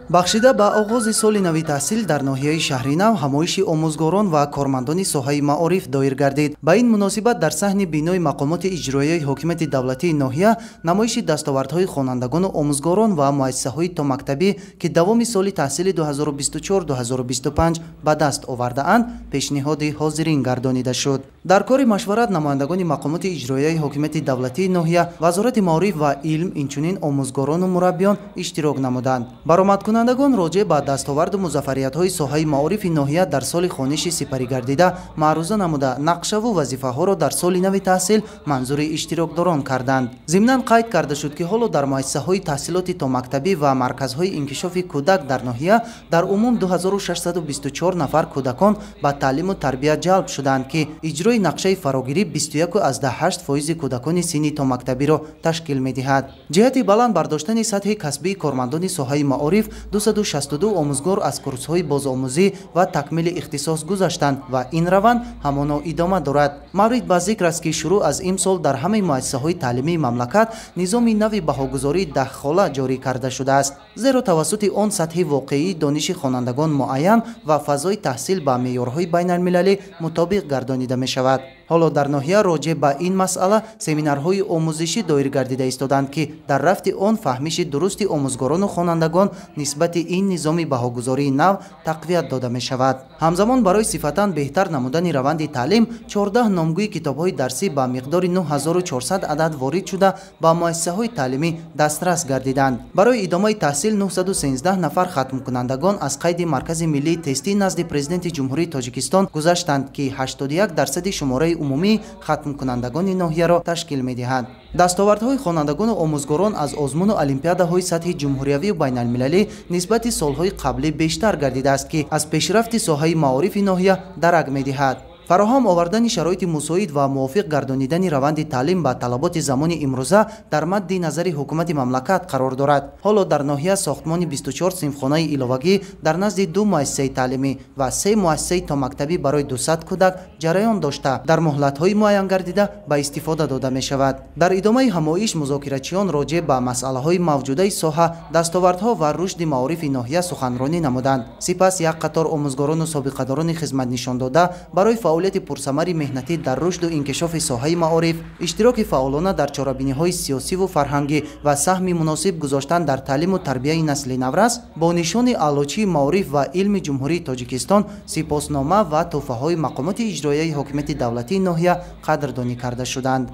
Бахшида ба оғози соли нави таҳсил дар ноҳияи Шаҳринав ҳамоиши омӯзгорон ва кормандони соҳаи маориф доир гардид. Ба ин муносибат дар саҳни бинои мақомоти иҷроияи ҳокимияти давлатии ноҳия намоиши дастовардҳои хонандагону омӯзгорон ва муассисаҳои томактабӣ, ки давоми соли таҳсили 2024-2025 ба даст овардаанд, пешниҳоди ҳозирин гардонида шуд. Дар кори машварат намояндагони мақомоти иҷроияи ҳокимияти давлатии ноҳия, Вазорати маориф ва илм, инчунин омӯзгорону мураббиён иштирок намуданд. Баромадкунандагон роҷеъ ба дастоварду музаффариятҳои соҳаи маорифи ноҳия дар соли хониши сипаригардида маъруза намуда, нақшаву вазифаҳоро дар соли нави таҳсил манзури иштирокдорон карданд. Зимнан қайд карда шуд, ки ҳоло дар муассисаҳои таҳсилоти томактабӣ ва марказҳои инкишофи кӯдак дар ноҳия дар умум 2624 нафар кӯдакон ба таълиму тарбия ҷалб шуданд, ки иҷрои нақшаи фарогирӣ 21,8% кӯдакони синни томактабиро ташкил медиҳад. Ҷиҳати баланд бардоштани сатҳи касбии кормандони соҳаи маориф 262 омӯзгор аз курсҳои бозомӯзӣ ва такмили ихтисос гузаштанд ва ин раванд ҳамоно идома дорад. Маврид ба зикр аст, ки шурӯъ аз имсол дар ҳамаи муассисаҳои таълимии мамлакат низоми нави баҳогузории даҳхола ҷорӣ карда шудааст, зеро тавассути он сатҳи воқеии дониши хонандагон муайян ва фазои таҳсил ба меъёрҳои байналмилалӣ мутобиқ гардонида мешавад. Ҳоло дар ноҳия роҷеъ ба ин масъала семинарҳои омӯзишӣ доир гардида истоданд, ки дар рафти он фаҳмиши дурусти омӯзгорону хонандагон нисбати ин низоми баҳогузории нав тақвият дода мешавад. Ҳамзамон барои сифатан беҳтар намудани раванди таълим 14 номгӯи китобҳои дарсӣ ба миқдори 9400 адад ворид шуда ба муассисаҳои таълимӣ дастрас гардиданд. Барои идомаи таҳсил 913 нафар хатмкунандагон аз қайди Маркази миллии тестӣ назди Президенти Ҷумҳурии Тоҷикистон гузаштанд, ки 81% шумораи умумии хатмкунандагони ноҳияро ташкил медиҳанд. Дастовардҳои хонандагону омӯзгорон аз озмуну олимпиадаҳои сатҳи ҷумҳуриявию байналмилалӣ нисбати солҳои қаблӣ бештар гардидааст, ки аз пешрафти соҳаи маорифи ноҳия дарак медиҳад. Фароҳам овардани шароити мусоид ва мувофиқ гардонидани раванди таълим ба талаботи замони имрӯза дар мадди назари ҳукумати мамлакат қарор дорад. Ҳоло дар ноҳия сохтмони 24 синфхонаи иловагӣ дар назди 2 муассисаи таълимӣ ва 3 муассисаи томактабӣ барои 200 кӯдак ҷараён дошта, дар муҳлатҳои муайян гардида ба истифода дода мешавад. Дар идомаи ҳамоиш музокирачиён роҷеъ ба масъалаҳои мавҷудаи соҳа, дастовардҳо ва рушди маорифи ноҳия суханронӣ намуданд. Сипас як қатор омӯзгорону собиқадорони хизматнишондода барои фаъолияти пурсамари меҳнатӣ дар рушду инкишофи соҳаи маориф, иштироки фаъолона дар чорабиниҳои сиёсиву фарҳангӣ ва саҳми муносиб гузоштан дар таълиму тарбияи насли наврас бо нишони Аълочии маориф ва илми Ҷумҳурии Тоҷикистон, сипоснома ва тӯҳфаҳои мақомоти иҷроияи ҳокимияти давлатии ноҳия қадрдонӣ карда шуданд.